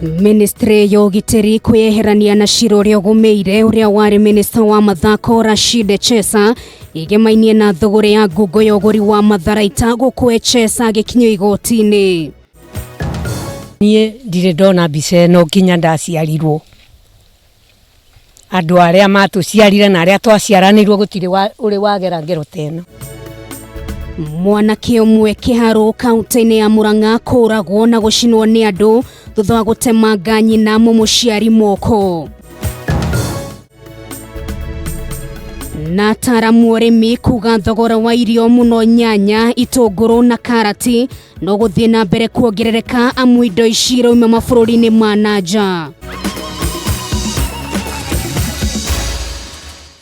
Ministry ya ũgitĩri kwĩyeherania na cira ũrĩa ũgũmĩire ũrĩa warĩ minista wa mathako Rashid Echesa ĩgemainie na thũgũrĩ ya ngungo ya ũgũri wa matharaita gũkũ Echesa agĩkinyio igoti-inĩ. Niĩ ndirĩ ndona mbica ĩno nginya ndaciarirwo. Andũ arĩa matũciarire na arĩa twaciaranĩirwo gũtirĩ ũrĩ wagera ngero ta ĩno. Mwanake ũmwe Kĩharũ kaunti-inĩ ya Murang'a kũragwo na gũcinwo nĩ andũ thutha wa gũtemanga nyina mũmũciari moko. Na ataaramu ũrĩmi kuga thogora wa irio mũno nyanya, itũngũrũ na karati no gũthiĩ na mbere kuongerereka amu indo ici irauma mabũrũri-inĩ ma na nja.